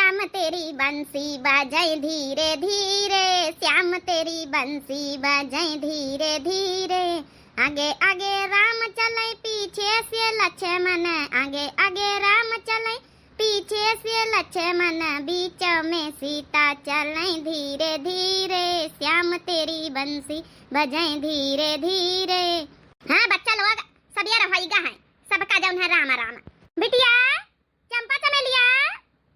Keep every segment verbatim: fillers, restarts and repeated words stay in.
श्याम तेरी बंसी बजै धीरे धीरे, श्याम तेरी बंसी बजै धीरे धीरे। आगे आगे राम चलै, पीछे से लक्ष्मण, आगे आगे राम चलै, पीछे से लक्ष्मण, बीच में सीता चलै धीरे धीरे। श्याम तेरी बंसी बजै धीरे धीरे। हाँ बच्चा लोग, सबेर होइगा है, सबका जौन है राम राम। बिटिया, चंपा चमेलिया,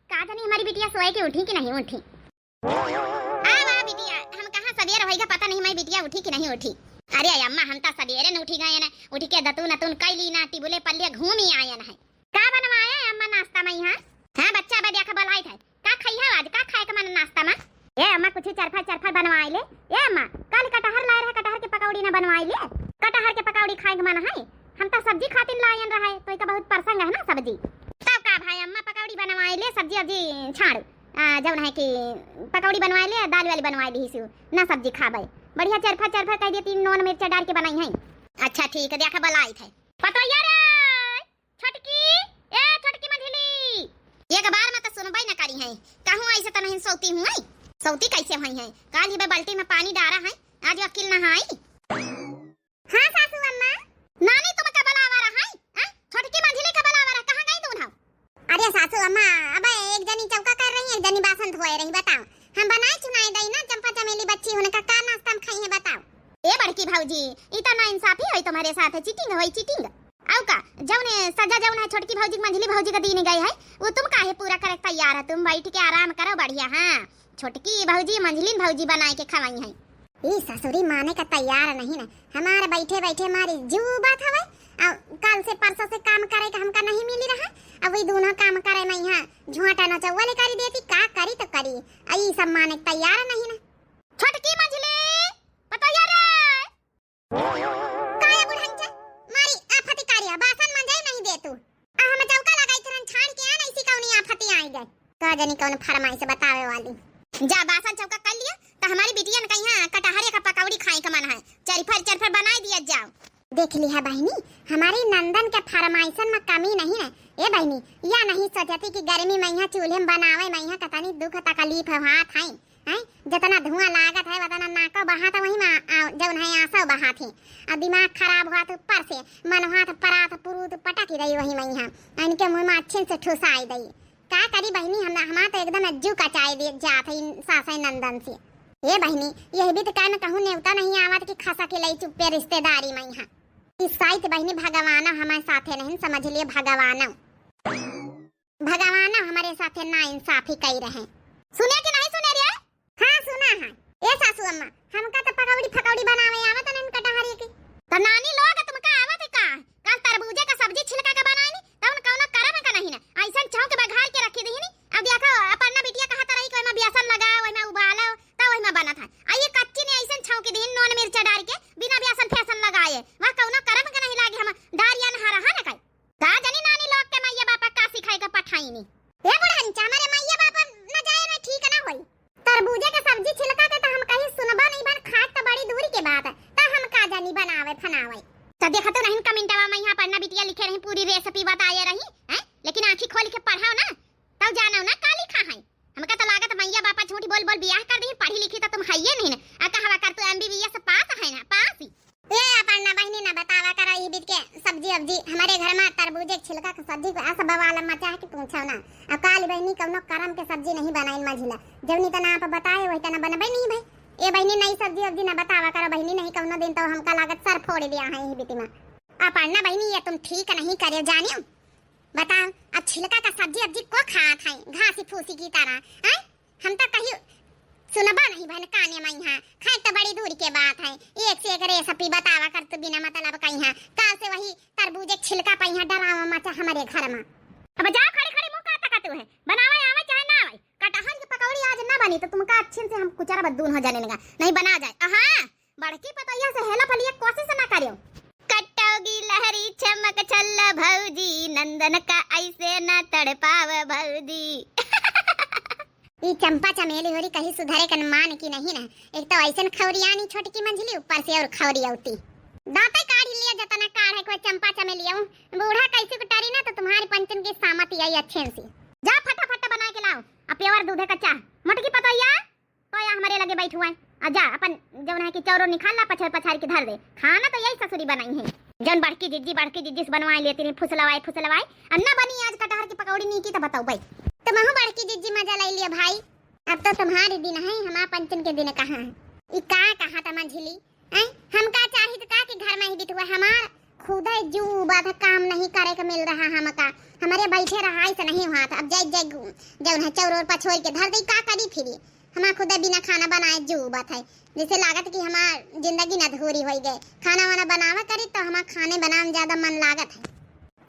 का जानी हमारी बिटिया सोए के उठी कि नहीं उठी। आ वाह बिटिया, हम कहाँ सबेर होइगा, पता नहीं हमारी बिटिया उठी कि नहीं उठी। अरे अम्मा, हम तो सबेरे न उठी गए ना, उठी के दतून अतून कैली ना, टिबुले पल्ले घूमी आयन है। का बनवाए अम्मा नाश्ता में यहाँ? हाँ बच्चा, अबे देखा बलाई थे, का खाई है आज, का खाए के मन नाश्ता में? ए अम्मा, कुछ चरफर चरफर बनवाए ले। ए अम्मा, कल कटहर लाए रहे, कटहर के पकौड़ी ना बनवाए ले। कटहर के पकौड़ी खाए के मन है, हम तो सब्जी खातिर लायन रहे, तो इका बहुत प्रसंग है ना सब्जी। तब का भाई अम्मा, पकौड़ी बनवाए ले, सब्जी अब्जी छाड़, आ, जौन है कि पकौड़ी बनवाए ले, दाल वाली बनवाए ली सु, ना सब्जी खाबे। बढ़िया चरफर चरफर कह दिए, तीन नून मिर्चा डाल के बनाई है। अच्छा ठीक है, देखा बलाई थे। पतोहिया रे, छोटकी, ए छोटकी मझिली, एक बार में तो सुनबे न करी है, कहूँ ऐसे तो नहीं सौती हुई, सौती कैसे हुई है? काल ही बे बाल्टी में पानी डारा है, आज अकिल नहाई। हाँ सासू अम्मा। नानी तुम का बुलावा रहा है? हाँ? छोटकी मझिली का बुलावा रहा, कहाँ गई दोनों? अरे सासू अम्मा, अब एक जनी चौका कर रही, एक जनी बासन धोए रही, बताओ हम बनाए चुनाए दई ना, चंपा चमेली बच्ची उनका का नाश्ता में खाई है बताओ। ए बड़की भौजी, ई तो नाइंसाफी होई तुम्हारे साथ, चीटिंग होई चीटिंग। आउ का, जौने सजा जौन है छोटकी भौजी के मंझली भौजी के दीन गए है, वो तुम काहे पूरा करे तैयार है? तुम बैठ के आराम करो बढ़िया। हाँ, छोटकी भौजी मंझलिन भौजी बनाए के खवाई है। ई ससुरी माने का तैयार नहीं ना, हमारे बैठे बैठे मारी जीव बात हवे। आ काल से परसों से काम करे के हमका नहीं मिली रहा, अब वही दोनों काम करे में यहाँ झोंटा नचौवा ले करी देती, का करी तो करी, आ ई सब माने के तैयार नहीं ना। छोटकी मंझली, पतोहिया रे। काया बुढ़ंचा, मारी आफती कारिया, बासन मंजाई नहीं दे तू। आ हम चौका लगाई तुरंत छाड़ के आ, नहीं सी कौनी आफती आई गए। का जानी कौन फरमाइश बतावे वाली। जा बासन चौका कर लिया, तो हमारी बिटिया ने कहीं हाँ कटहरे का पकौड़ी खाए का मन है, चरफर चरफर बनाई दिया जाओ। देख लिहा बहिनी, हमारी नंदन के फरमाइशन में कमी नहीं है। ए बहिनी, या नहीं सोचती कि गर्मी में यहाँ चूल्हे में बनावे में यहाँ कतनी दुख तकलीफ है, हाथ है। हैं? जितना धुआं लागत है, उतना नाको बहात वही में आ, आ, जौन है आंसू बहात है। आ दिमाग खराब हुआ तो ऊपर से, मन हुआ तो परात पुरूत पटक ही रही वही में यहाँ। आ इनके मुंह में अच्छे से ठुसाई दई। का करी बहिनी, हम, हमार तो एकदम अज्जू कचाई दे जात है इन सासै नंदन से। ए बहिनी, यह भी तो काहे में कहूँ नेवता नहीं आवत कि खसा के लई चुप्पे रिश्तेदारी में यहाँ। इस साइत बहिनी भगवान हमारे साथे नहीं, समझ लिए भगवान। भगवान हमरे साथे नाइंसाफी कई रहे। सुने कि नहीं सुने रे? हाँ, सुना है। ए सासू अम्मा, हमका तो पकौड़ी फकौड़ी बनावे आवत नहीं कटहरी की। तो नानी लोग तुमका आवत है का? कल तरबूजे का सब्जी छिलका के बनाई नी, तब कौनो करम का नहीं ना। ऐसन छौंक बघार के रखी दही नी। अब देखो, अपना बिटिया कहत रही कि ओइमा बेसन लगाओ, ओइमा उबालो, तब ओइमा बनत है। आ ये कच्ची ने ऐसन छौंक दही नून मिर्चा डाल के, बिना बेसन फेसन लगाए। वह कौनो करम का नहीं लागे, हम डारिया नहा रहा ना कई। का जानी नानी लोग के माइया बापा का सिखाए के पठाईनी। ए बुढ़ंचा, हमारे माइया बापा न जाए ना ठीक ना होई। तरबूजे के सब्जी छिलका के तो हम कहीं सुनबा नहीं बन, खाए तो बड़ी दूरी के बात है। त हम का जानी बनावे फनावे। त देखा तो नहीं कमेंटवा में यहाँ पढ़ना बिटिया लिखे रही, पूरी रेसिपी बताए रही, हैं? लेकिन आँखी खोल के पढ़ाओ ना, तब जानो ना का लिखा है। हमका तो लागत मैया बापा झूठ बोल बोल बियाह कर दी, पढ़ी लिखी तो तुम हइये नहीं ना। आ कहवा कर तू एमबीबीएस पास है ना, पास ही। ए, अपन ना बहिनी ना बतावा करा, ई बीत के सब्जी अब्जी हमरे घर में तरबूजे के छिलका के सब्जी को ऐसा बवाल मचा है कि पूछो ना। अब काली बहिनी कौनो करम के सब्जी नहीं बनाइन मझिला, जवनी तना आप बताए वही तना बनबे नहीं भाई। ए बहिनी, नई सब्जी अब्जी ना बतावा करा बहिनी, नहीं कौनो दिन तो हमका लागत सर फोड़ दिया है यही बीती में। अपन ना बहिनी, ये तुम ठीक नहीं करे जानियो। बताओ, अब छिलका का सब्जी अब्जी को खात है घासी फूसी की तरह, हैं? हम तो कहीं सुनबा नहीं बहन काने में यहाँ, खैर तो बड़ी दूर के बात है। एक से एक रेसिपी बतावा कर तू बिना मतलब का यहाँ। काल से वही तरबूज एक छिलका पे यहाँ डरावा मचा हमारे घर में। अब जाओ खड़ी खड़ी मुँह का तकत है, बनावे आवे चाहे ना आवे, कटहल की पकौड़ी आज ना बनी तो तुमका अच्छे से हम कुचरा बद्दून हो जाने लगा, नहीं बना जाए। हाँ, बड़की पतोहिया से हेला फलिया कोशिश ना करियो। कटौगी लहरी चमक छल्ला भौजी, नंदन का ऐसे ना तड़पाव भौजी। ई चंपा चमेली होरी कहीं सुधरे के मान की नहीं ना। एक तो ऐसन खौरियानी छोटकी मंझली, ऊपर से और खौरियौती। दांते काढ़ लिया जतना काढ़ है कोई चंपा चमेली आऊं। बूढ़ा कैसे को टरी ना तो तुम्हारी पंचन की सामत आई अच्छे से। जा फटाफट बना के लाओ। अब दूधे का चाह। मोटकी पतोहिया, तो या हमरे लगे बैठुआ है। आ जा, अपन जौन है कि चौरो निकाल ला, पछार पछार के धर दे। खाना तो यही ससुरी बनाई है। जौन बड़की जिज्जी, बड़की जिज्जी से बनवाए लेती रही, फुसलवाए, फुसलवाए। अब ना बनी आज कटहर की पकौड़ी नहीं की तो बताओ भाई। तो महू बड़की जिज्जी मजा ले लिया भाई। अब तो तुम्हारे दिन है, हमार पंचन के दिन कहाँ है? ई का कहा था मंझिली? हैं? हमका चाहित का कि घर में ही बिठुआ, हमार खुदे जू उबत है, काम नहीं करे के मिल रहा हमका। हमरे बैठे रहाई से नहीं हुआ था। अब जाई, जाई, जौन है चौर ओर पछोर के धर दे, का करी फिरी? हमार खुदे बिना खाना बनाए जू उबत है, जैसे लागत कि हमार जिंदगी न अधूरी होई गए। खाना वाना बनावा करी तो हमार खाने बनावे में ज्यादा मन लागत है।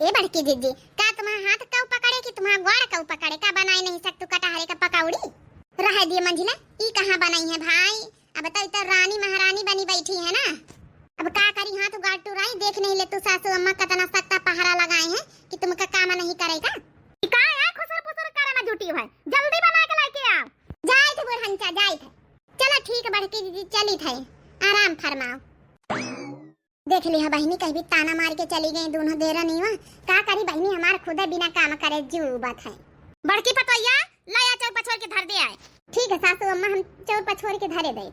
ए बड़की जिज्जी, का तुम्हार हाथ कऊ पकड़े कि तुम्हार गोड़ कऊ पकड़े? का बनाई नहीं सकतू कटहरे का पकौड़ी? रह दिए मंझिला, ई कहाँ बनाई है भाई? अब तो इतर रानी महारानी बनी बैठी है ना। अब का करी, हाथ गाड़ टुराई, देख नहीं ले तू सासू अम्मा कितना सख्ता पहरा लगाए हैं कि तुमका काम नहीं करेगा। ई का है खुसर पुसर करे में जुटी है, जल्दी बना के लेके आओ। जाइत बुढ़ंचा, जाइत। चलो ठीक बड़की जिज्जी, चलित है, आराम फरमाओ। देख लिहा बहिनी, कहीं भी ताना मार के चली गई दोनों देरनिया। का करी बहिनी, हमार खुदे बिना काम करे जू उबत है। बड़की पतोहिया, ला या चौर पछोर के धर दे आए। ठीक है सासू अम्मा, हम चौर पछोर के धरे दे।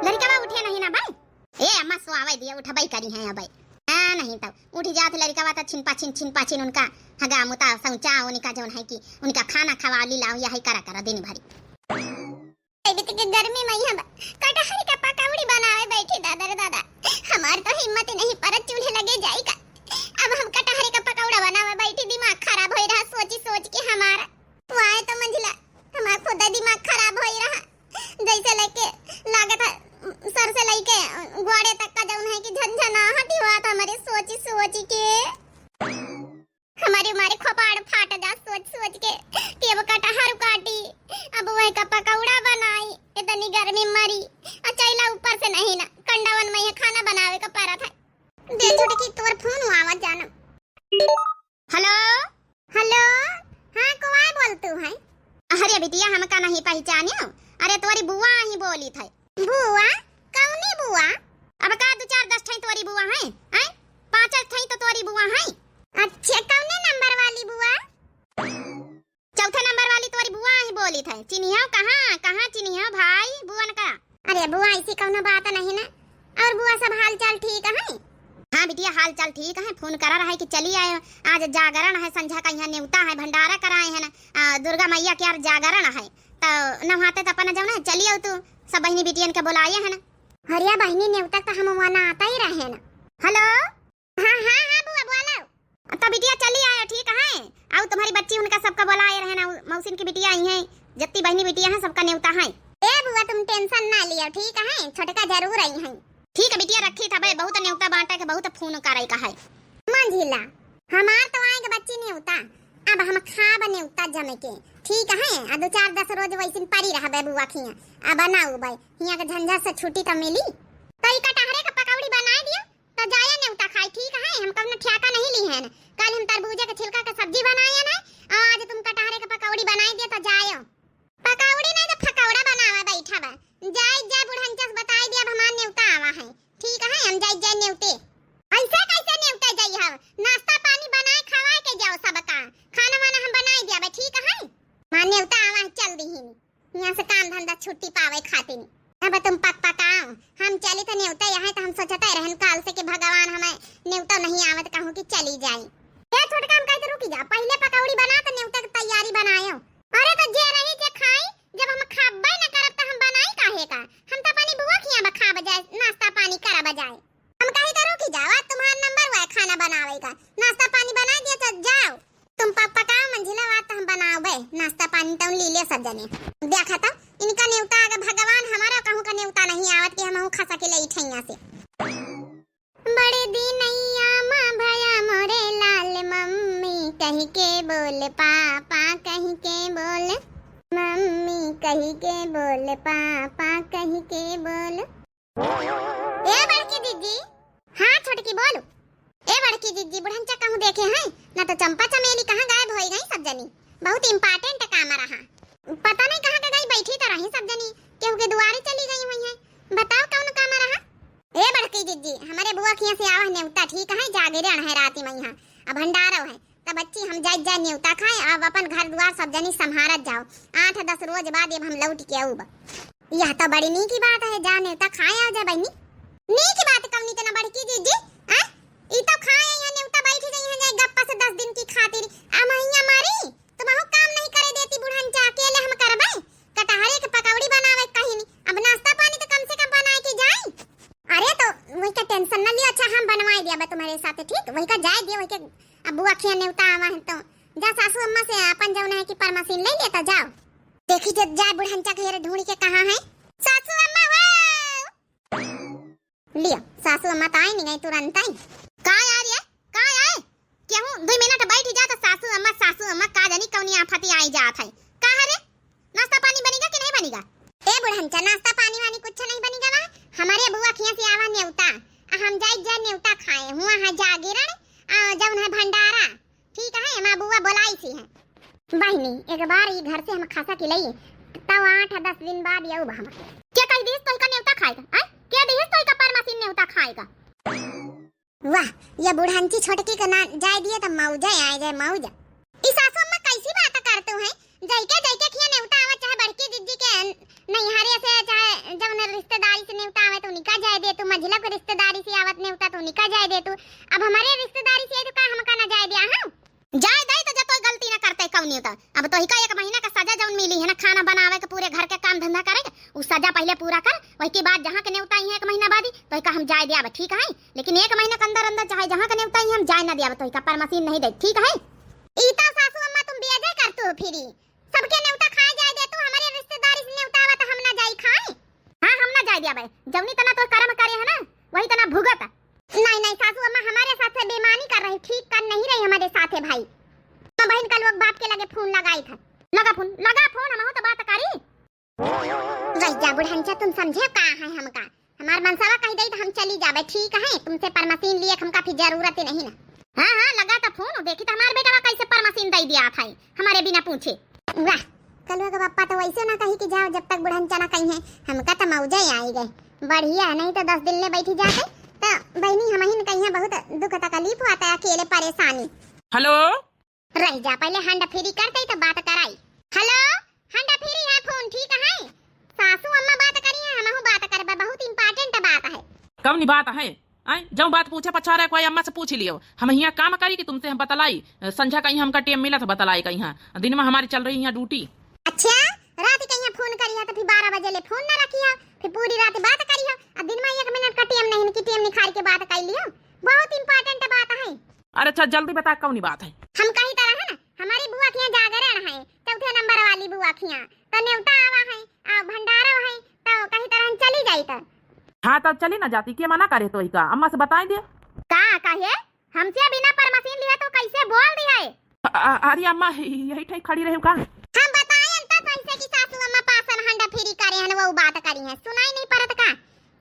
लड़िकवा उठे नहीं ना भाई? ए अम्मा, सोआवे दिया, उठबई करी हैं अबे। हाँ, नहीं तो उठ जात लड़िकवा तो छिन पाछिन, छिन पाछिन उनका हगा मुता सौचा उनका जौन है कि उनका खाना खवा ली लाओ, यही करा करा दिन भरी। अभी तक गर्मी में यहाँ ब-, कटहर का पकौड़ी बनावे बैठी, दादा रे दादा, हमार तो हिम्मत नहीं परत चूल्हे लगे जाई का। अब हम कटहर का पकौड़ा बनावे बैठी, दिमाग खराब होई रहा सोची सोच के हमारा। तू आए तो मंझिला, हमार खुद दिमाग खराब होई रहा, जैसे लेके लागत है सर से लेके गोड़े तक का जौन है कि झनझनाहट ही हुआ था हमारे सोची सोच के। हमारे, हमारे खोपाड़ फाट जा सोच सोच के कि अब कटहर काटी, अब वह का पकौड़ा बनाई, इतनी गर्मी मरी, आ चैला ऊपर से नहीं ना, कंडावन में ये खाना बनावे का परत है। दे छोटकी, तोर फोन आवा जानम। हेलो। हेलो। हाँ, कोई बोलतू है? अरे बिटिया, हमका नहीं पहचानियो? अरे तोरी बुआ ही बोली थे। बुआ? कौनी बुआ? अब का दो चार दस ठई तोरी बुआ हैं, हैं? पाँच ठई तो तोरी बुआ हैं। अच्छा, कौने नंबर वाली बुआ? चौथे नंबर वाली तोरी बुआ ही बोली थे। चिन्हियो कहाँ, कहाँ चिन्हियो भाई बुअन का? अरे बुआ, ऐसी कौनो बात नहीं ना। और बुआ, सब हाल चाल ठीक है? हाँ बिटिया, हाल चाल ठीक है। फोन करा रहा है कि चली आए, आज जागरण है, संझा का यहाँ नेवता है, भंडारा कराए है ना, आ, दुर्गा मैया के यार जागरण है, तो नहाते तो अपन जौन है चली आओ तू, सब बहिनी बिटियन के बोलाए है ना। हरिया बहिनी नेवता तो हम वहाँ आता ही रहे ना। हेलो। हाँ, हाँ, हाँ, बुआ, बोलो। तो बिटिया चली आए, ठीक है? और तुम्हारी बच्ची उनका सबका बोलाए रहे ना, मौसिन की बिटिया आई हैं, जत्ती बहिनी बिटिया हैं, सबका नेवता है। ए बुआ, तुम टेंशन ना लियो, ठीक है? छोटका जरूर आई हैं। ठीक है बिटिया, रखी था बे, बहुत नेवता बांटे के, बहुत फोन करे का है। मंझिला, हमार तो आए के बच्ची नेवता, अब हम खाब नेवता जमे के, ठीक है? आ दो चार दस रोज वैसिन पड़ी रहबे बुआ खिया, अब ना उबे, हिया के झंझट से छुट्टी तो मिली। तो ई कटहरे के पकौड़ी बनाए दियो, तो जाया नेवता खाई, ठीक है? हम कौनो ठेका नहीं ली है। कल हम तरबूजे के छिलका के सब्जी बनाए ना, और आज तुम कटहरे के पकौड़ी बनाए दियो, तो जायो। पकौड़ी नहीं तो फकौड़ा बनावा बैठा बा। जाई जा बुढ़ंचस बताई दिया, अब हमार नेवता आवा है, ठीक है? हम जाई जा नेवते। ऐसे कैसे नेवते जाई हम? नाश्ता पानी बनाए खवाए के जाओ सबका, खाना वाना हम बनाए दिया बा, ठीक है? हमार नेवता आवा है, चल दी ही। यहाँ से काम धंधा छुट्टी पावे खातिर। अब तुम पक पकाओ, हम चली तो नेवता यहाँ तो हम सोचते रहन काल से कि भगवान हमें नेवता नहीं आवत, कहूँ कि चली जाई। ए छोटका, हम कहते रुकी जा, पहले पकौड़ी बना तो नेवता की तैयारी बनायो। अरे तो जे रही जे खाई, जब हम खाबे न करब तो हम बनाई काहे का? हम तो अपनी बुआ खिया बा खाब जाए, नाश्ता पानी करब जाए। हम कही तो रुकी जाओ, आज तुम्हार नंबर हुआ है खाना बनावे का, नाश्ता पानी बना दिया तो जाओ। तुम पक पकाओ मंझिला, बात हम बनाओ बे, नाश्ता पानी तउन ली ले सब जने। देखा तो इनका नेवता आगे भगवान, हमारा कहूँ का नेवता नहीं आवत कि हम खसा के ले ठैया से। बड़े दिनैया माँ भया मोरे लाल, मम्मी कह के बोल, पापा कह के बोल, मम्मी कह के बोल, पापा कह के बोल। ए बड़की दीदी। हाँ छोटकी बोलू। ए बड़की दीदी, बुढ़नचा कहूँ देखे हैं ना, तो चंपा चमेली कहाँ गायब होई गई सब जनी। बहुत important काम रहा, पता नहीं कहाँ के गई, बैठी तो रही सब जनी, केहू के दुआरे चली गई हुई है। बताओ कौन काम रहा? ए बड़की दीदी, हमारे बुआ खिया से आवा नेवता, ठीक है, जागरण है राती में यहाँ, अब भंडारो है, तब बच्ची हम जाए जाए नेवता खाए, अब अपन घर दुआर सब जनी संभाल करत जाओ। आठ दस रोज बाद अब हम लौटि के आउब। यह तो बड़ी नीकी बात है, जा नेवता खाए आ जा बहिनी। नीकी बात कौनी तना बड़की जीजी, आ? ई तो खाए यहाँ नेवता बैठी जइहैं जाए गप्पा से दस दिन की खातिर। आ महिया मारी, तुमहू काम नहीं करे देती बुढ़न चा, अकेले हम करबै? कटहरे के पकौड़ी बनावे कहिनी, अब नाश्ता पानी तो कम से कम बनाए के जाई। अरे तो वही का tension न लियो, अच्छा हम बनवाए दिया बा तुम्हारे साथ, ठीक? वही का जाए दियो, वही के अब बुआ खिया नेवता आवा है तो जा सासू अम्मा से अपन जौन है कि परमसीन ले लेता जाओ। देखी जब जाए बुढ़न चा घेर ढूंढ के कहाँ है सासू अम्मा हो। लियो, सासू अम्मा तो आई नहीं गई तुरंत आई। का यार ये? का आए? केहू दुई मिनट बैठ जा तो सासू अम्मा, सासू अम्मा, का जानी कौनी आफती आई जात है। का है रे? नाश्ता पानी बनिगा कि नहीं बनिगा? ए बुढ़न चा, नाश्ता पानी वानी कुछ नहीं बनिगा बा। हमारे बुआ खिया से आवा नेवता, आ हम जाई जा नेवता खाए। हुआ है जागरण, आ जौन है भंडारा। ठीक है, हमार बुआ बोलाई सी है। बहिनी, एक बार ई घर से हम खसा के लई, तब आठ आ दस दिन बाद ये उबा हम। के कही दिहिस तोहिका नेवता खाएगा? आय? के दिहिस तोहिका परमसीन नेवता खाएगा? वाह, ये बुढ़ंची छोटकी के ना जाए दिए तो मौजा आए जाए मौजा। ई सासू अम्मा कैसी बात करतू हैं? जइके जइके खिया नेवता आवा, चाहे बड़की दीदी के नैहरे से, चाहे जौन रिश्तेदारी से नेवता आवे तो उनका जाए दे तू, मझिला के रिश्तेदारी से आवत नेवता तो उनका जाए दे तू। अब हमारे रिश्तेदारी से आए तो का हमका ना जाए दिया, हाँ? जाए दे तो जा, तोय गलती ना करते कौनी तो। अब तोहिका एक महीना का सजा जौन मिली है ना, खाना बनावे के, पूरे घर के काम धंधा करे के, उ सजा पहले पूरा कर, वही के बाद जहाँ के नेवता आई है एक महीना बाद ही, तोहिका हम जाए दिया, ठीक है? लेकिन एक महीना के अंदर अंदर चाहे जहाँ के नेवता आई हम जाए ना दिया, तोहिका परमसीन नहीं दे, ठीक है? ई तो सासू अम्मा तुम बेजे करतू हो फिरी, सबके नेवता खाए जाए दे तू, हमारे रिश्तेदारी से नेवता आवा तो हम ना जाई खाए। हाँ, हम ना जाए दिया बे, जौनी तना तो कर्म करे है ना, वही तना भुगत। नहीं, नहीं, सासू अम्मा हमारे साथ से बेईमानी कर रही, ठीक कर नहीं रही हमारे साथ है भाई। तो बहन का लोग बाप के लगे फोन लगाई था। लगा फोन, लगा फोन, हम तो बात करी। रह जा बुढ़ंचा, तुम समझे का है हमका? हमार मनसवा कही दई तो हम चली जाबे, ठीक है? तुमसे परमसीन लिए हमका फिर जरूरत ही नहीं ना। हाँ, हाँ, लगा तो फोन, देखी तो हमार बेटवा कैसे परमसीन दई दिया था हमारे बिना पूछे। वाह, कलुआ के पप्पा तो वैसे ना कही कि जाओ जब तक बुढ़ंचा ना कही है, हमका तो मौजे आई गए। बढ़िया, नहीं तो दस दिन ले बैठी जाते, तो बहनी हमहिन कहिया बहुत दुख तकलीफ हुआ था, अकेले परेशानी। हेलो। रह जा, पहले hand free करते ही तो बात कराई। हेलो, hand free है फोन, ठीक है? सासू अम्मा बात करी है, हमहू बात करबे, बहुत important बात है। कौन बात है? आय, जौन बात पूछे पछारे कोई अम्मा से पूछ लियो। हम हियाँ काम करी कि तुमसे हम बतलाई? संझा कहीं हमका टेम मिला था बतलाई कहीं, हाँ। दिन में हमारी चल रही है ड्यूटी। अच्छा, रात कहीं फोन करिया तो फिर बारह बजे ले फोन ना रखिया, फिर पूरी रात बात करिया, आ दिन में एक मिनट का टेम नहीं कि टेम निखार के बात कर लियो। बहुत important बात है। अरे अच्छा, जल्दी बता, कौन बात है? हम कही तरह है ना, हमारी बुआ के यहाँ जागरण है, चौथे नंबर वाली बुआ के यहाँ, तो नेवता आवा है, आ भंडारो है, तो कही तरह हम चली जाई तो। हाँ, तो चली ना जाती, के मना करे तोहिका? अम्मा से बताई दे। का कहे? हमसे बिना परमसीन लिया तो कैसे बोल दी है? अ-, अ-, अरे अम्मा, यही ठे खड़ी रहे का? हम बताए अंता कैसे कि सासू अम्मा पासन hand free करे हैं, वो बात करी हैं, सुनाई नहीं परत का?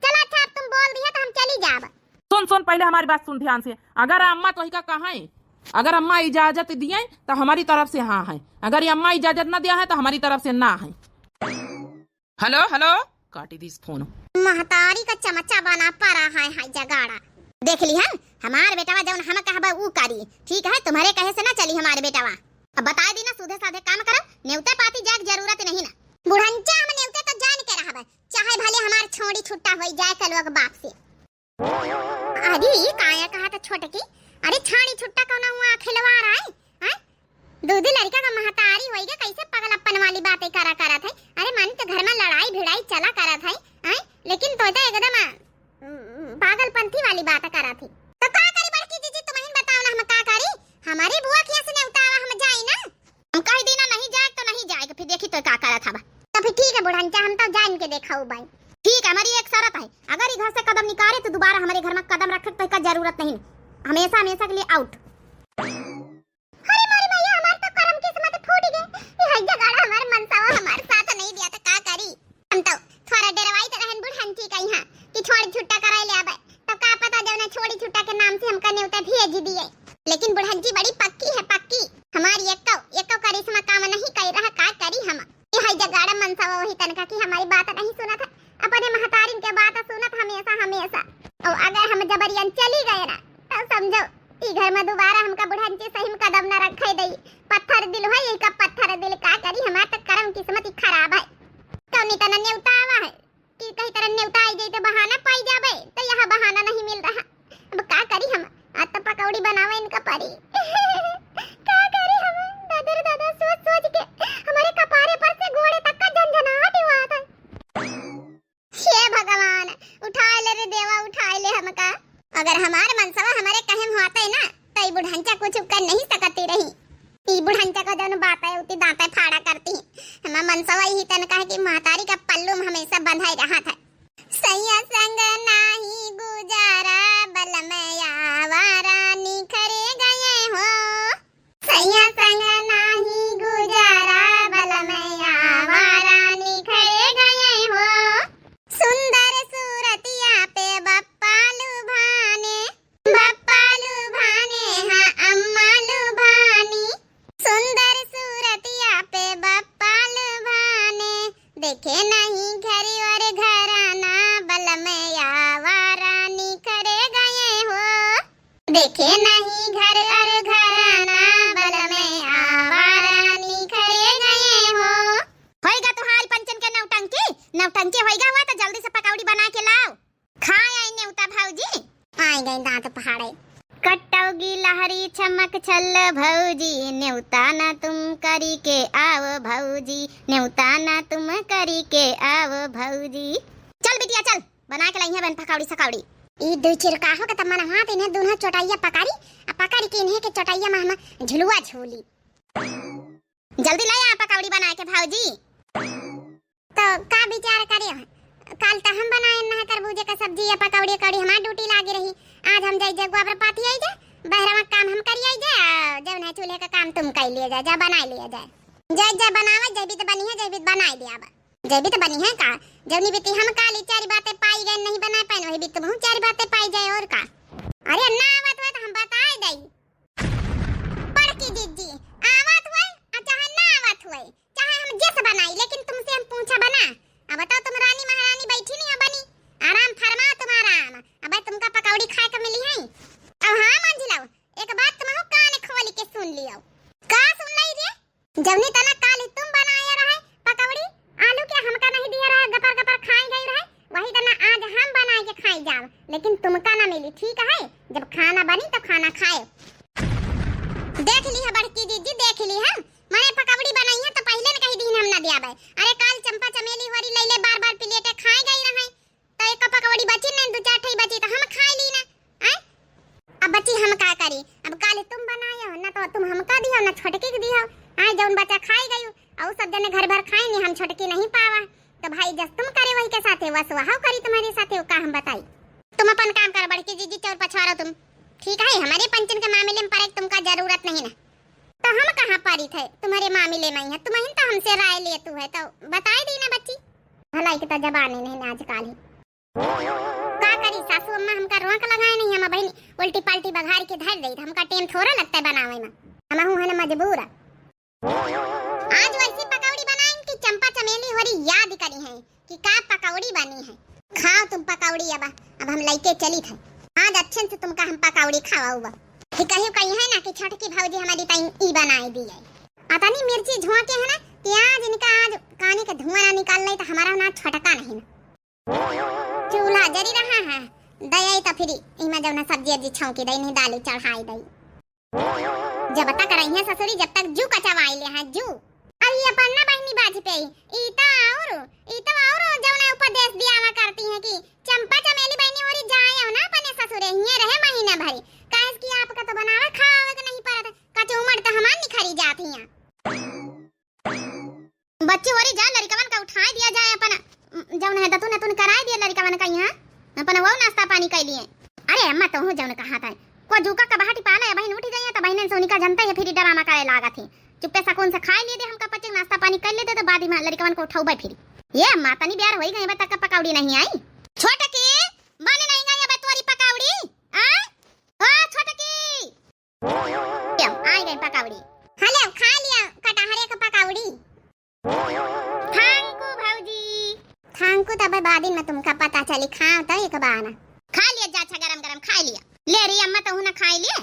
चला अच्छा, अब तुम बोल दिया तो हम चली जाब। सुन, सुन, पहले हमारी बात सुन ध्यान से। अगर अम्मा तोहिका कहें, अगर अम्मा इजाजत दिए तो हमारी तरफ से हाँ है, अगर ये अम्मा इजाजत ना दिया है तो हमारी तरफ से ना है। हेलो, हेलो, काटी दीस फोन। महतारी का चमचा बना पड़ा है, है जगाड़ा। देख ली हम, हमार बेटवा जौन हम कहबे ऊ करी, ठीक है? तुम्हारे कहे से ना चली हमार बेटवा। अब बताए दी ना, सीधे साधे काम करो, नेवते पाती जाए के जरूरत नहीं ना। बुढ़ंचा हम नेवते तो जान के रहबे, चाहे भले हमार छोड़ी छुट्टा होई जाए कलुआ के बाप से। अरे, ई काया कहा था छोटकी? अरे, छाड़ी छुट्टा कौनो हुआ खिलवाड़ आए? हैं? दूधी लड़का का महतारी होई गे, कैसे पगलप्पन वाली बातें करा करत है? अरे, मानी तो घर में लड़ाई भिड़ाई चला करत है, हैं? लेकिन तो, तो एकदम, अ, पागलपंथी वाली बात करत है। तो का करी बड़की जीजी, तुम ही बताओ ना, हम का करी? हमारी बुआ के यहाँ से नेवता आवा, हम जाई ना। हम कह दी ना, नहीं जाए तो नहीं जाए, फिर देखी तो का करत हवा। तो फिर ठीक है बुढ़ंचा, हम तो जान के देखा बाई। ठीक है, हमारी एक शर्त है, अगर ये घर से कदम निकाले तो दोबारा हमारे घर में कदम रखे तो इसका जरूरत नहीं, हमेशा हमेशा के लिए out। अरे मोरी मैया, हमार तो करम किस्मत फूट गए। ये है जगाड़ा हमार मनसावा हमार साथ नहीं दिया तो का करी? हम तो थोड़ा डरवाई तो रहन बुढ़ंची का यहाँ कि छोड़ी छुट्टा कराई ले आबे, तो का पता जौना छोड़ी छुट्टा के नाम से हमका नेवता भेज दिए। लेकिन बुढ़ंची बड़ी पक्की है, पक्की। हमारी एक्को, एक्को करिश्मा काम नहीं कर रहा, का करी हम? ये है जगाड़ा मनसावा वही तनका कि हमारी बात नहीं सुनत है, अपने महतारिन के बात सुनत हमेशा, हमेशा। और अगर हम जबरियन चली गए ना, तो समझो, ई घर में दोबारा हमका बुढ़ंची सही में कदम न रखे दई। पत्थर दिल है, यही का पत्थर दिल का करी, हमार सवई ही तन कहे कि महतारी का पल्लू में हमेशा बंधाई रहत है। सैया संग नाही गुजारा, बलम आवारा निखरे गए हो। सैया संग नाही गुजारा, बलम आवारा निखरे गए हो। सुंदर सूरतिया पे बप्पा लुभाने, बप्पा लुभाने हाँ अम्मा लुभानी। सुंदर सूरतिया पे बप्पा लुभाने, देखे नहीं घर और घराना, बलम आवारा निखरे गए हो। देखे नहीं घर और घराना, बलम आवारा निखरे गए हो। होइगा तुहारी पंचन के नौटंकी, नौटंकी होइगा हुआ तो जल्दी से पकौड़ी बना के लाओ। खाए आई नेवता भौजी। आई गई दांत पहाड़े। कट्टौगी लहरी चमक छल भौजी, नेवता ना तुम करी के आओ भौजी, नेवता ना तुम करी के आओ भौजी। चल बिटिया चल, बना के लइहे बहन पकौड़ी सकौड़ी। ई दुई चिरकाहो के त मन हुआ त इन्हें दुन्हो चोटैया पकड़ी, आ पकड़ के इन्हें के चोटैया में हम झुलुआ झूली। जल्दी ले आ पकौड़ी बना के भौजी। तो का विचार करे हो? काल त हम बनाए न है तरबूजे का सब्जी या पकौड़ी, कौड़ी हमार ड्यूटी लागी रही। आज हम जाई जे गोबर पाथी आई जे, बहरवा काम हम करी आई जे, आ जौन है चूल्हे का काम तुम कर लिए जाए, जा बना लिए जाए। जाए जाए बनावे, जैबी त बनी है, जैबी त बनाई दे आबा। जैबी त बनी है का? जौनी बित्ती हम काली चार बातें पाई गए नहीं बना पाए, वही बित्ती बहुत चार बातें पाई जाए और का। अरे ना आवत हुए तो हम बताए दई। बड़की जिज्जी, आवत हुए आ चाहे ना आवत हुए, चाहे हम जस बनाई, लेकिन तुमसे हम पूछा बना। अब बताओ, तुम रानी महारानी बैठी नहीं हो बनी, आराम फरमाओ तुम आराम। अब तुमका पकौड़ी खाए के मिली है। अब हाँ मंझिलाओ, एक बात तुम कान खोल के सुन लियो। का सुन लाई रे? जौनी तना काल ही तुम बनाए रहे पकौड़ी, आलू के हमका नहीं दिया रहे, गपर गपर खाई गई रहे, वही तना आज हम बनाए के खाई जाओ, लेकिन तुमका ना मिली, ठीक है? जब खाना बनी तो खाना खाए। देख ली है बड़की दीदी, देख ली है, मने पकौड़ी बनाई है तो पहले न कही दीन हम ना दियाबे। अरे काल चंपा चमेली होरी लैले बार बार प्लेटे खाए गई रहे, तो एक पकौड़ी बची नहीं, दो चार ठई बची तो हम खाए ली ना। आय? अब बची हम का करी? अब काल तुम बनाए हो ना, तो तुम हमका दियो ना छोटकी के दियो। आय जौन बचा खाए गई, और सब जने घर भर खाए नहीं, हम छोटकी नहीं पावा। तो भाई जस तुम करे वही के साथे वस वहाव करी तुम्हारे साथे, वो का हम बताई। तुम अपन काम करो बड़की जीजी, चौर पछवारो तुम। ठीक है, हमारे पंचन के मामले में परे तुमका जरूरत नहीं ना। तो हम कहाँ पारी थे तुम्हारे मामले में ही है, तुम ही तो हमसे राय लेतू है, तो बताए दी ना बच्ची। भलाई के तो जबान ही नहीं ना आजकल ही। का करी सासू अम्मा हमका रोक लगाए नहीं, हम बहन उल्टी पाल्टी बघार के धर दे, हमका टेम थोड़ा लगता है बनावे में, हम हूँ है ना मजबूर। आज वैसी पकौड़ी बनाइन कि चंपा चमेली होरी याद करी हैं कि का पकौड़ी बनी है। खाओ तुम पकौड़ी, अब अब हम लइके चली थे। आज अच्छे से तुमका हम पकौड़ी खवाऊबा। कि कहीं कहीं है ना कि छोटकी भौजी हमारी ताई ई बनाए दी है। अतनी मिर्ची झोंके है ना कि आज इनका आज कानी का धुआं ना निकाल ले तो हमारा ना छटका नहीं ना। चूल्हा जरी रहा है, दे आई तो फिर इमा जौना सब्जी अब्जी छौंकी दे, नहीं दाल चढ़ाई दे। जब तक रही है ससुरी, जब तक जू कचवाई ले हैं, जू। अब ये अपन ना बहनी बाजपेयी, ई तो और, ई तो और जौना उपदेश दियावा करती हैं कि चंपा चमेली बहनी होरी जाए हो ना अपने ससुरे, हिये रहे महीना भरी। काहे कि आपका तो बनावे खावे के नहीं परत, कचूमर तो हमार निखरी जाती हैं। बच्ची होरी जा, लड़िकवन का उठाए दिया जाए, अपन, उम, जौन है दतुन अतुन कराए दिया लड़िकवन का यहाँ, अपन वो नाश्ता पानी कर लिए। अरे अम्मा, तोहू जौन कहा था, को जूका का बहाटी पाले, बहन उठी जाइए तो बहनन से उनका जनता है, फिर ड्रामा करे लागत ही। चुप्पे सकून से खाए लिए दे, हमका पचे नाश्ता पानी कर लिए दे, तो बाद में लड़िकवन को उठाऊबे फिर। ये अम्मा, तनी ब्यार होई गई, अबे तक पकौड़ी नहीं आई। छोटकी, बन नहीं गई अबे तोरी पकौड़ी? आ? ओ छोटकी! ल्यो, आई गई पकौड़ी। हाँ, ल्यो, खा लिया कटहरे का पकौड़ी। Thank you भौजी। Thank you तबे बादिन में तुमका पता चली, खाओ तो एक बार। खा लिया जा, अच्छा गरम गरम खा लिया। ले रे अम्मा, तहू ना खाई लिए?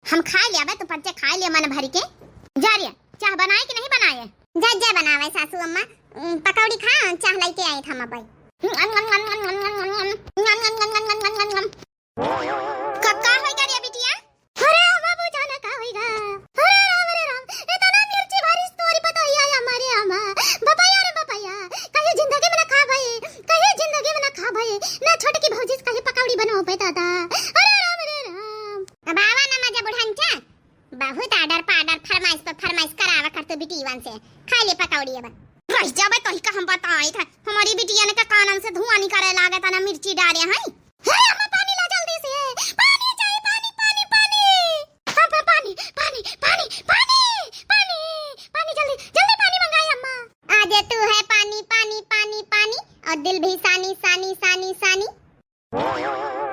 हम खा लिया बे, तू पंचे खा लिया मन भर के। जा रे, चाह बनाए कि नहीं बनाए? जा, जा बनावे सासू अम्मा, उम, पकौड़ी खा, चाह लेके आए था हम अबे। का, का होइगा रे बिटिया? अरे अम्मा, बुझा ना का होइगा। अरे राम रे राम, इतना मिर्ची भरी तोरी पतोहिया या मारे अम्मा। बपैया रे बपैया, कहीं जिंदगी में ना खा भाई, कहीं जिंदगी में ना खा भाई। ना छोटकी भौजी से कहीं पकौड़ी बनाओ पे दादा। अरे राम रे राम। अब आवा ना मजा बुढ़ंचा, बहुत आर्डर पार्डर फरमाइश पर फरमाइश करावा कर तू बिटीवन से। खा ले पकौड़ी अब। कह जाबे तोही का हम बताई था, हमरी बिटियन के कानन से धुआं निकरे लागे तना मिर्ची डारे हैं। हे अम्मा, पानी ला जल्दी से, पानी चाहिए, पानी, पानी, पानी। हाँ, हाँ, पानी, पानी, पानी, पानी, पानी, पानी, जल्दी, जल्दी पानी मंगाई अम्मा। आज तू है पानी, पानी, पानी, पानी, और दिल भी सानी, सानी, सानी, सानी।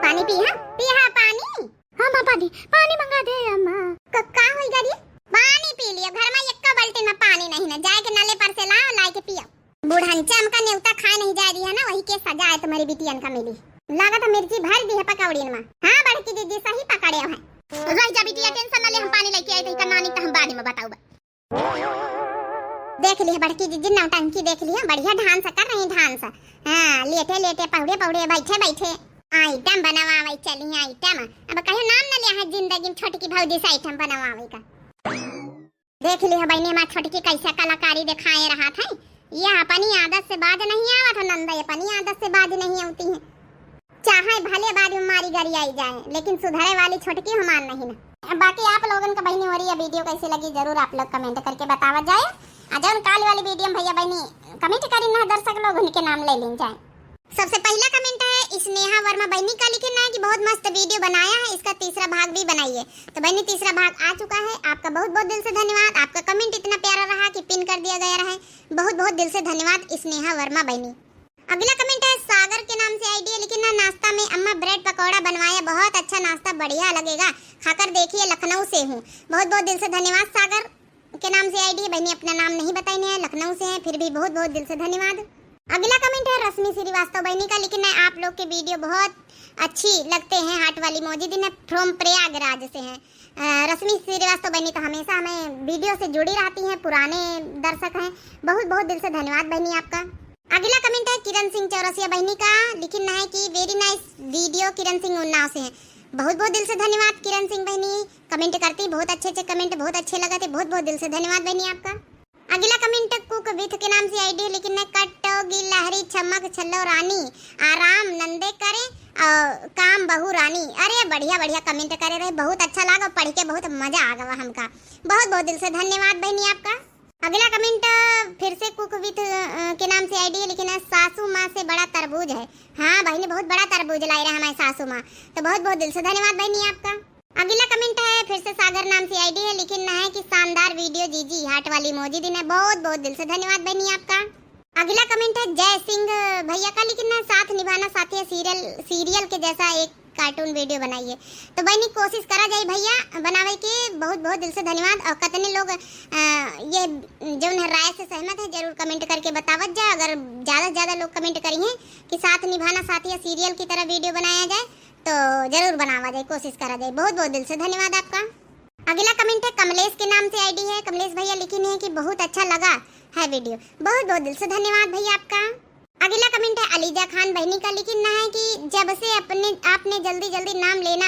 पानी पीहा, पीहा पानी। हाँ, अम्मा, पानी, पानी मंगा दे अम्मा। क-, का होई गरी? पानी पी लियो, घर में एक्का बाल्टी में पानी नहीं ना, जाए के नले पर से लाओ, लाए के पियो। बुढ़नचा हमका नेवता खाए नहीं जाए रही है ना, वही के सजा है तुम्हारी बिटियन का मिली। लागत है मिर्ची भर दी है पकौड़ियन में। हाँ बड़की दीदी सही पकड़े है। रह जा बिटिया, tension न ले, हम पानी लेके आई तो इनका नानी तो हम बाद में बताऊबा। देख लिया बड़की दीदी नौटंकी, देख लिया बढ़िया dance कर रही dance। हाँ लेटे लेटे पहुड़े पहुड़े बैठे बैठे item बनवावे चली item। अब कहियो नाम न लिया है जिंदगी में छोटकी भौजी से item बनवावे का। देख लिहा बहिनी, हमार छोटकी कैसे कलाकारी देखाए रहत है। यह अपनी आदत से बाज नहीं आवत है नंदई, अपनी आदत से बाज नहीं आवती है। चाहे भले बाद में मारी गरियाई जाए, लेकिन सुधरे वाली छोटकी हमार नहीं ना। बाकी आप लोगन का बहिनी हो रही है video कैसे लगी, जरूर आप लोग comment करके बतावत जाए। आ जौन काल वाली video में भैया बहिनी comment करी ना दर्शक लोग, उनके नाम ले लीन जाए। सबसे पहला comment है स्नेहा वर्मा बहिनी का, लिखे ना है कि बहुत मस्त video बनाया है, इसका तीसरा भाग भी बनाइए। तो बहिनी तीसरा भाग आ चुका है, आपका बहुत बहुत दिल से धन्यवाद। आपका comment इतना प्यारा रहा कि pin कर दिया गया रहा है, बहुत बहुत दिल से धन्यवाद स्नेहा वर्मा बहिनी। अगला comment है सागर के नाम से ID है, लिखे ना नाश्ता में अम्मा bread पकौड़ा बनवाया, बहुत अच्छा नाश्ता, बढ़िया लगेगा, खाकर देखिए, लखनऊ से हूँ। बहुत बहुत दिल से धन्यवाद सागर के नाम से ID है बहिनी, अपना नाम नहीं बताई है, लखनऊ से है, फिर भी बहुत बहुत दिल से धन्यवाद। अगला comment है रश्मि श्रीवास्तव बहिनी का, लिखे ना आप लोग के video बहुत अच्छी लगते हैं, heart वाली emoji दी है, from प्रयागराज से हैं। अ, रश्मि श्रीवास्तव बहिनी तो हमेशा हमें video से जुड़ी रहती हैं, पुराने दर्शक हैं, बहुत बहुत दिल से धन्यवाद बहिनी आपका। अगला comment है किरण सिंह चौरसिया बहिनी का, लिखिन है कि very nice video, किरण सिंह उन्नाव से हैं। बहुत बहुत दिल से धन्यवाद किरण सिंह बहिनी, comment करती, बहुत अच्छे अच्छे comment, बहुत अच्छे लगे थे, बहुत बहुत दिल से धन्यवाद बहिनी आपका। अगला comment कुक विथ के नाम से ID है, लिखिन है कट्टो गिलहरी चमक छल्लो रानी, आराम नंदे करे और काम बहू रानी। अरे बढ़िया बढ़िया comment करे रहे, बहुत अच्छा लगा, पढ़ के बहुत मजा आ गवा हमका। बहुत बहुत दिल से धन्यवाद बहिनी आपका। अगला comment फिर से कुक विथ, अ, के नाम से ID है, लिखिन है सासू माँ से बड़ा तरबूज है। हाँ बहिनी, बहुत बड़ा तरबूज लाई रहे हमारे सासू माँ, तो बहुत बहुत दिल से धन्यवाद बहिनी आपका। अगला comment है फिर से सागर नाम से ID है, लिखिन है कि शानदार video जीजी, heart वाली emoji दी है, बहुत बहुत दिल से धन्यवाद बहिनी आपका। अगला comment है जय सिंह भैया का, लिखिन है साथ निभाना साथिया serial, serial के जैसा एक cartoon video बनाइए। तो बहिनी कोशिश करा जाए भैया बनावे के, बहुत बहुत दिल से धन्यवाद। और कितने लोग, अ, ये जौन है राय से सहमत है, जरूर comment करके बतावत जाए। अगर ज्यादा से ज्यादा लोग comment करी हैं कि साथ निभाना साथिया serial की तरह video बनाया जाए, तो जरूर बनावा जाए, कोशिश करा जाए। बहुत बहुत दिल से धन्यवाद आपका। अगला comment है कमलेश के नाम से ID है। कमलेश भैया लिखिन है कि बहुत अच्छा लगा है video। बहुत बहुत दिल से धन्यवाद भैया आपका। अगला comment है अलीजा खान बहिनी का, लिखिन है कि जब से अपने, आपने जल्दी जल्दी नाम लेना,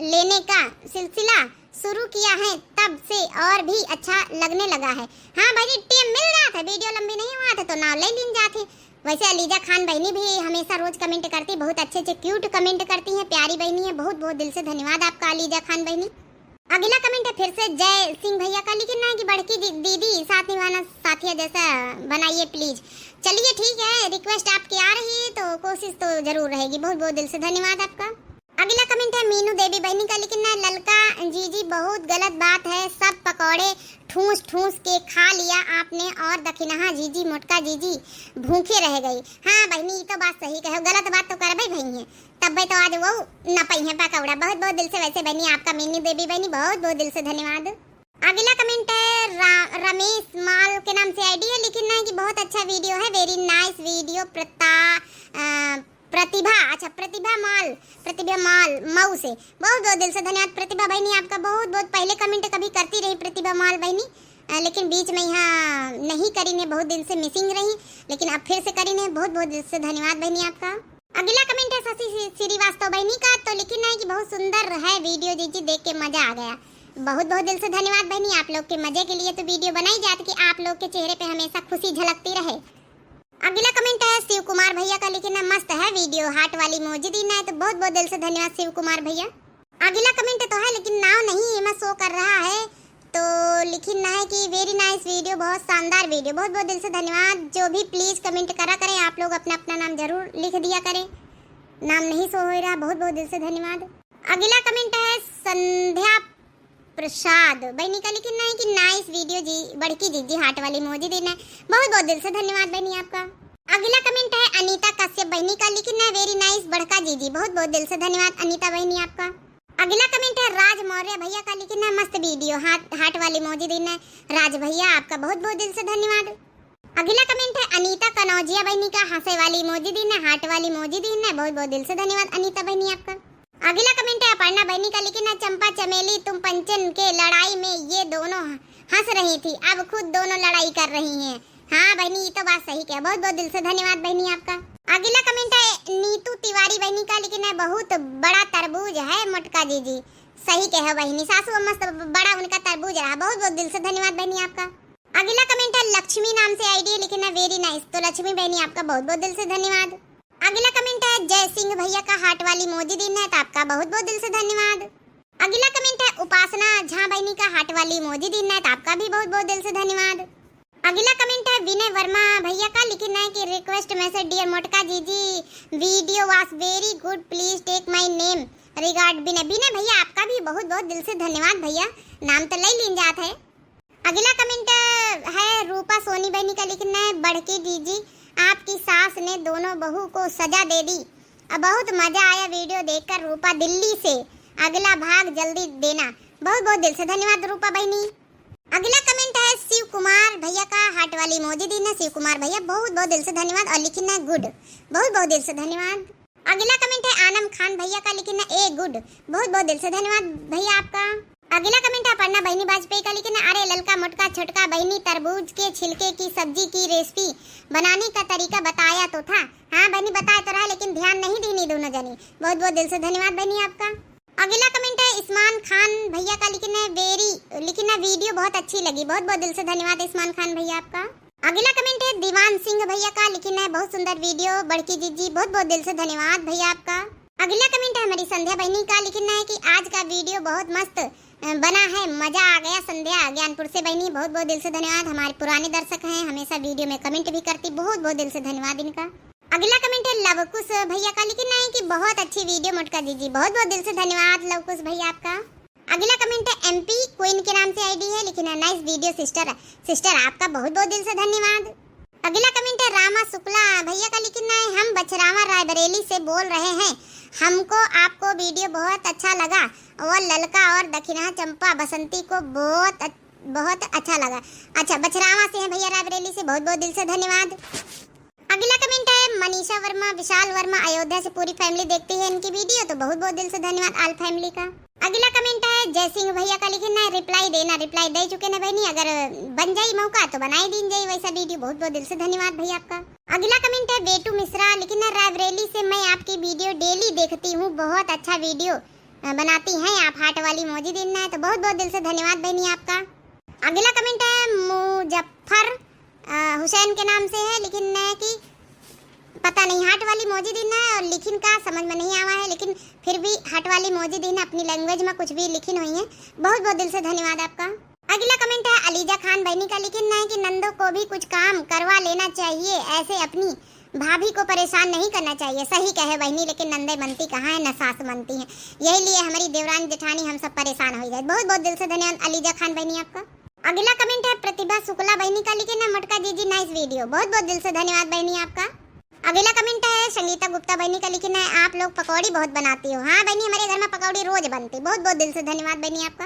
लेने का सिलसिला शुरू किया है, तब से और भी अच्छा लगने लगा है। हाँ भाई जी, time मिल रहा था, video लंबी नहीं हुआ था तो नाम ले लीन जात है। वैसे अलीजा खान बहिनी भी हमेशा रोज comment करती, बहुत अच्छे अच्छे cute comment करती हैं, प्यारी बहिनी है। बहुत बहुत दिल से धन्यवाद आपका अलीजा खान बहिनी। अगला comment है फिर से जय सिंह भैया का, लिखिन है कि बड़की दी-, दीदी साथ निभाना साथिया जैसा बनाइए please। चलिए ठीक है, request आपकी आ रही है तो कोशिश तो जरूर रहेगी। बहुत बहुत दिल से धन्यवाद आपका। अगला comment है मीनू देवी बहिनी का, लिखिन है ललका जीजी बहुत गलत बात है, सब पकौड़े ठूस ठूस के खा लिया आपने और दखिनहा जीजी, मोटका जीजी भूखे रह गई। हाँ बहिनी, ई तो बात सही कहे, गलत बात तो करबे भई है, तब्बे तो आज वो न पई है पकौड़ा। बहुत बहुत दिल से वैसे बहिनी आपका मीनू देवी बहिनी बहुत बहुत दिल से धन्यवाद। अगला comment है रा-, रमेश माल के नाम से ID है, लिखिन है कि बहुत अच्छा video है, very nice video प्रता-, अ, प्रतिभा, अच्छा प्रतिभा माल, प्रतिभा माल मऊ से। बहुत बहुत दिल से धन्यवाद प्रतिभा बहिनी आपका, बहुत बहुत पहले comment कभी करती रही प्रतिभा माल बहिनी, अ, लेकिन बीच में यहाँ नहीं करी ने, बहुत दिन से missing रही, लेकिन अब फिर से करी ने। बहुत बहुत दिल से धन्यवाद बहिनी आपका। अगला comment है शशि श्री-, श्रीवास्तव बहिनी का, तो लिखिन है कि बहुत सुंदर है video जीजी, देख के मजा आ गया। बहुत बहुत दिल से धन्यवाद बहिनी, आप लोग के मजे के लिए तो video बनाई जात कि आप लोग के चेहरे पे हमेशा खुशी झलकती रहे। अगला comment है शिव कुमार भैया का, लिखिन है मस्त है video, heart वाली emoji दीन है, तो बहुत बहुत दिल से धन्यवाद शिव कुमार भैया। अगला comment तो है लेकिन नाम नहीं एमा show कर रहा है, तो लिखिन है कि very nice video, बहुत शानदार video, बहुत बहुत दिल से धन्यवाद। जो भी please comment करा करें आप लोग, अपना अपना नाम जरूर लिख दिया करें, नाम नहीं show हो रहा। बहुत बहुत दिल से धन्यवाद। अगला comment है संध्या प्रसाद बहनी का, लिखिन है कि nice video जी, बड़की जीजी heart वाली emoji दीन है। बहुत बहुत दिल से धन्यवाद बहनी आपका। अगला comment है अनीता कश्यप बहनी का, लिखिन है very nice बड़का जीजी। बहुत बहुत दिल से धन्यवाद अनीता बहनी आपका। अगला comment है राज मौर्य भैया का, लिखिन है मस्त video, heart, heart वाली emoji दीन है। राज भैया आपका बहुत बहुत दिल से धन्यवाद। अगला comment है अनीता कनौजिया बहनी का, हंसे वाली emoji दीन है, heart वाली emoji दीन है। बहुत बहुत दिल से धन्यवाद अनीता बहनी आपका। अगला comment है अपर्णा बहनी का, लिखिन है चंपा चमेली तुम पंचन के लड़ाई में ये दोनों हंस रही थी, अब खुद दोनों लड़ाई कर रही हैं। हाँ बहनी, ये तो बात सही कहे। बहुत बहुत दिल से धन्यवाद बहनी आपका। अगला comment है नीतू तिवारी बहनी का, लिखिन है बहुत बड़ा तरबूज है मोटका जीजी। सही कहे बहनी, सासू अम्मा से बड़ा उनका तरबूज रहा। बहुत बहुत दिल से धन्यवाद बहनी आपका। अगला comment है लक्ष्मी नाम से ID है, लिखिन है very nice। तो लक्ष्मी बहनी आपका बहुत बहुत दिल से धन्यवाद। अगला comment है जय सिंह भैया का, heart वाली emoji दीन है, तो आपका बहुत बहुत दिल से धन्यवाद। अगला comment है उपासना झा बहनी का, heart वाली emoji दीन है, तो आपका भी बहुत बहुत दिल से धन्यवाद। अगला comment है विनय वर्मा भैया का, लिखिन है कि request message dear मोटका जीजी, video was very good, please take my name, regard विनय। विनय भैया आपका भी बहुत बहुत दिल से धन्यवाद भैया, नाम तो ले लीन जात है। अगला comment है रूपा सोनी बहनी का, लिखिन है बड़की जीजी आपकी सास ने दोनों बहू को सजा दे दी, अब बहुत मजा आया video देखकर रूपा दिल्ली से, अगला भाग जल्दी देना। बहुत बहुत दिल से धन्यवाद रूपा बहनी। अगला comment है शिव कुमार भैया का, heart वाली emoji दीन है। शिव कुमार भैया बहुत बहुत दिल से धन्यवाद और लिखिन है good, बहुत बहुत दिल से धन्यवाद। अगला comment है आनम खान भैया का, लिखिन है ए good, बहुत बहुत दिल से धन्यवाद भैया आपका। अगला comment है अपर्णा बहनी वाजपेयी का, लिखिन है अरे ललका मोटका छोटका बहनी तरबूज के छिलके की सब्जी की recipe बनाने का तरीका बताया तो था। हाँ बहनी बताया तो रहा लेकिन ध्यान नहीं दीनी दोनों जनी। बहुत बहुत दिल से धन्यवाद बहनी आपका। अगला comment है इस्मान खान भैया का, लिखिन है very, लिखिन है video बहुत अच्छी लगी। बहुत बहुत दिल से धन्यवाद इस्मान खान भैया आपका। अगला comment है दीवान सिंह भैया का, लिखिन है बहुत सुंदर video बड़की जीजी। बहुत बहुत दिल से धन्यवाद भैया आपका। अगला comment है हमारी संध्या बहनी का, लिखिन है कि आज का video बहुत मस्त, अ, बना है, मजा आ गया। संध्या ज्ञानपुर से बहनी बहुत बहुत दिल से धन्यवाद, हमारे पुराने दर्शक हैं, हमेशा video में comment भी करती। बहुत बहुत दिल से धन्यवाद इनका। अगला comment है लवकुश भैया का, लिखिन है कि बहुत अच्छी video मोटका जीजी। बहुत बहुत दिल से धन्यवाद लवकुश भैया आपका। अगला comment है एमपी क्वीन के नाम से ID है, लिखिन है nice video sister। Sister आपका बहुत बहुत दिल से धन्यवाद। अगला comment है रामा शुक्ला भैया का, लिखिन है हम बछरावा रायबरेली से बोल रहे हैं, हमको आपको video बहुत अच्छा लगा और ललका और दखिना चंपा बसंती को बहुत अच-, बहुत अच्छा लगा। अच्छा बछरावा से हैं भैया रायबरेली से, बहुत बहुत दिल से धन्यवाद। अगला comment है मनीषा वर्मा, विशाल वर्मा अयोध्या से पूरी family देखती है इनकी video, तो बहुत बहुत दिल से धन्यवाद all family का। अगला comment है जय सिंह भैया का, लिखिन है reply देना, reply दे चुके ना बहनी, अगर बन जाई मौका तो बनाई दीन जाई वैसा video। बहुत बहुत दिल से धन्यवाद भैया आपका। अगला comment है बेटू मिश्रा, लिखिन है रायबरेली से मैं आपकी video daily देखती हूँ, बहुत अच्छा video, अ, बनाती हैं आप, heart वाली emoji दीन है, तो बहुत बहुत दिल से धन्यवाद बहनी आपका। अगला comment है मुजफ्फर, अ, हुसैन के नाम से है, लिखिन है कि पता नहीं heart वाली emoji दीन है और लिखिन का समझ में नहीं आवा है, लेकिन फिर भी heart वाली emoji दीन है, अपनी language में कुछ भी लिखिन हुई है। बहुत बहुत दिल से धन्यवाद आपका। अगला comment है अलीजा खान बहनी का, लिखिन है कि नंदों को भी कुछ काम करवा लेना चाहिए, ऐसे अपनी भाभी को परेशान नहीं करना चाहिए। सही कहे बहनी, लेकिन नंदे मनती कहाँ है, न सास मनती है, यही लिए हमारी देवरानी जेठानी हम सब परेशान हो जाए। बहुत बहुत दिल से धन्यवाद अलीजा खान बहनी आपका। अगला comment है प्रतिभा शुक्ला बहनी का, लिखिन है मोटका जीजी nice video। बहुत बहुत दिल से धन्यवाद बहनी आपका। अगला comment है संगीता गुप्ता बहनी का, लिखिन है आप लोग पकौड़ी बहुत बनाती हो। हाँ बहनी, हमारे घर में पकौड़ी रोज बनती। बहुत बहुत दिल से धन्यवाद बहनी आपका।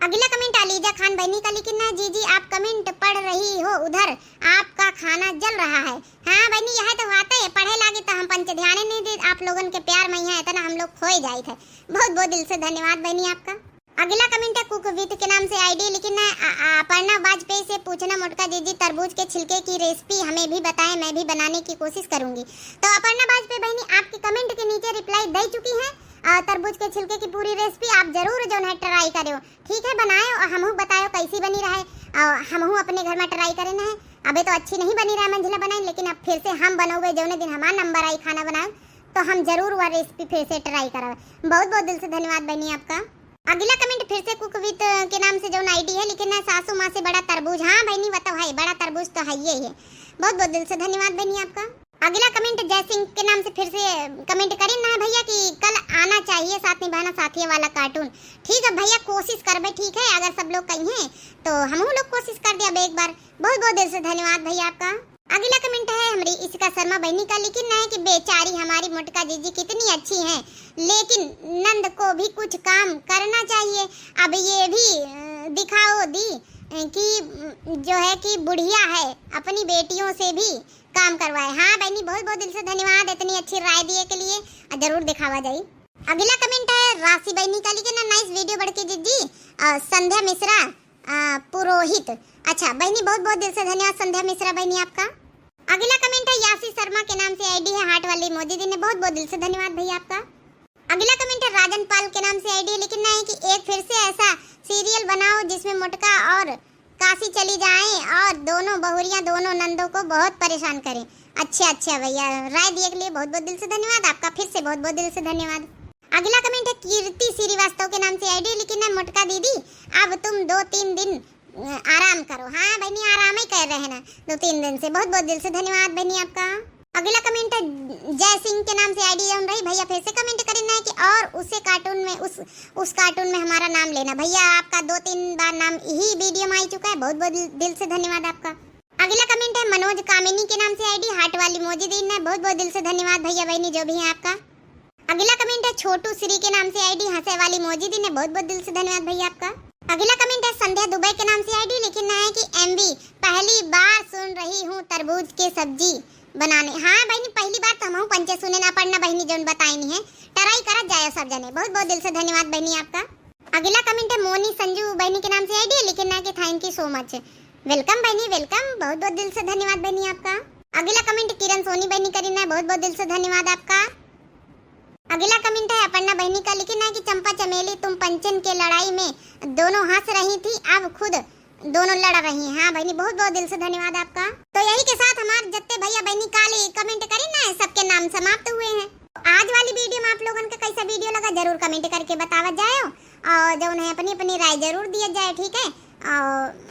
अगला comment अलीजा खान बहनी का, लिखिन है जीजी आप comment पढ़ रही हो उधर, आपका खाना जल रहा है। हाँ बहनी, यह तो बात है, पढ़े लागी तो हम पंच ध्यान नहीं दे, आप लोगन के प्यार में यहाँ इतना हम लोग खोए जाइत है। बहुत बहुत दिल से धन्यवाद बहनी आपका। अगला comment है कुक विद के नाम से ID, लिखिन है अ-, अ-, अपर्णा वाजपेयी से पूछना मोटका जीजी तरबूज के छिलके की recipe हमें भी बताएं, मैं भी बनाने की कोशिश करूंगी। तो अपर्णा वाजपेयी बहनी आपके comment के नीचे reply दे चुकी हैं, अ, तरबूज के छिलके की पूरी recipe आप जरूर जौन है try करो, ठीक है, बनायो और हमहू बतायो कैसी बनी रहे, और हमहू अपने घर में try करे ना है। अबे तो अच्छी नहीं बनी रहे मंझला बनाई, लेकिन अब फिर से हम बनोगे जौने दिन हमार number आई खाना बनाए तो हम जरूर वह recipe फिर से try करब। बहुत बहुत दिल से धन्यवाद बहनी आपका। अगला comment फिर से कुक विद के नाम से जौन ID है, लिखे ना, सासू माँ से बड़ा तरबूज। हाँ बहनी, वो तो है, बड़ा तरबूज तो है ही है। बहुत बहुत दिल से धन्यवाद बहनी आपका। अगला comment जय सिंह के नाम से फिर से comment करिन ना है भैया कि कल आना चाहिए साथ निभाना साथिया वाला cartoon। ठीक है भैया, कोशिश करबे, ठीक है, अगर सब लोग कहिहैं तो हमहू लोग कोशिश कर देब एक बार। बहुत बहुत दिल से धन्यवाद भैया आपका। अगला comment है हमरी इशिका शर्मा बहनी का, लिखिन है कि बेचारी हमारी मोटका जीजी कितनी अच्छी हैं, लेकिन नंद को भी कुछ काम करना चाहिए। अब ये भी, अ, दिखाओ दी, अ, कि, अ, जो है कि बुढ़िया है, अपनी बेटियों से भी काम करवाए। हाँ बहनी, बहुत बहुत दिल से धन्यवाद इतनी अच्छी राय दिए के लिए, अ, जरूर दिखावा जाई। अगला comment है राशि बहनी का, लिखे ना, nice video बड़की जीजी, अ, संध्या मिश्रा, अ, पुरोहित। अच्छा बहनी, बहुत बहुत दिल से धन्यवाद संध्या मिश्रा बहनी आपका। अगला comment है यासी शर्मा के नाम से ID है, heart वाली emoji दीन है, बहुत बहुत दिल से धन्यवाद भैया आपका। अगला comment है राजन पाल के नाम से ID है, लिखिन है कि एक फिर से ऐसा serial बनाओ जिसमें मोटका और काशी चली जाएं और दोनों बहुरियां दोनों नंदों को बहुत परेशान करें। अच्छा अच्छा भैया, राय दिए के लिए बहुत बहुत दिल से धन्यवाद आपका, फिर से बहुत बहुत दिल से धन्यवाद। अगला comment है कीर्ति श्रीवास्तव के नाम से ID, लिखिन है मोटका दीदी, अब तुम दो तीन दिन, अ, आराम करो। हाँ बहनी, आराम ही कर रहे ना दो तीन दिन से। बहुत बहुत दिल से धन्यवाद बहनी आपका। अगला comment है जय सिंह के नाम से ID जौन रही, भैया फिर से comment करिन है कि और उसे cartoon में, उस, उस cartoon में हमारा नाम लेना। भैया आपका दो तीन बार नाम यही video में आ चुका है, बहुत बहुत दिल, दिल से धन्यवाद आपका। अगला comment है मनोज कामिनी के नाम से ID, heart वाली emoji दीन है, बहुत बहुत दिल से धन्यवाद भैया बहनी जो भी हैं आपका। अगला comment है छोटू श्री के नाम से ID, हंसे वाली emoji दीन है, बहुत बहुत दिल से धन्यवाद भैया आपका। अगला comment है संध्या दुबे के नाम से ID, लिखिन है कि MV पहली बार सुन रही हूँ तरबूज के सब्जी बनाने। हाँ बहनी, पहली बार तो हमहू पंचे सुने ना पड़ना बहनी जौन बताइनी है, try करत जाए सब जने। बहुत बहुत दिल से धन्यवाद बहनी आपका। अगला comment है मोनी संजू बहनी के नाम से ID, लिखिन है कि thank you so much। Welcome बहनी, welcome, बहुत बहुत दिल से धन्यवाद बहनी आपका। अगला comment किरण सोनी बहनी करिन है, बहुत बहुत दिल से धन्यवाद आपका। अगला comment है अपर्णा बहनी का, लिखिन है कि चंपा चमेली तुम पंचन के लड़ाई में दोनों हंस रही थी, अब खुद दोनों लड़ रही हैं। हाँ बहनी, बहुत बहुत दिल से धन्यवाद आपका। तो यही के साथ हमार जत्ते भैया बहनी काली comment करिन ना, सबके नाम समाप्त हुए हैं। आज वाली video में आप लोगन का कैसा video लगा, जरूर comment करके बतावत जायो। और जौन है अपनी अपनी राय जरूर दिया जाए, ठीक है। और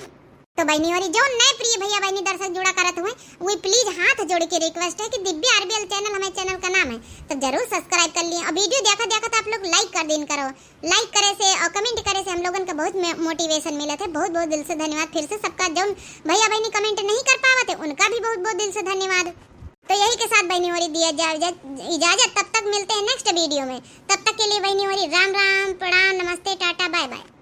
तो बहनी होरी, जौन नए प्रिय भैया बहनी दर्शक जुड़ा करत हुए, वे please हाथ जोड़ के request है कि दिव्या RBL channel हमारे channel का नाम है, तो जरूर subscribe कर लिए। और video देखा देखा तो आप लोग like कर दीन करो, like करे से और comment करे से हम लोगन का बहुत मे-, motivation मिलत है। बहुत बहुत दिल से धन्यवाद फिर से सबका। जौन भैया बहनी comment नहीं कर पावत है उनका भी बहुत बहुत दिल से धन्यवाद। तो यही के साथ बहनी होरी दिया जाए इजा-, इजाजत। तब तक मिलते हैं next video में। तब तक के लिए बहनी होरी राम राम, प्रणाम, नमस्ते, टाटा, bye bye।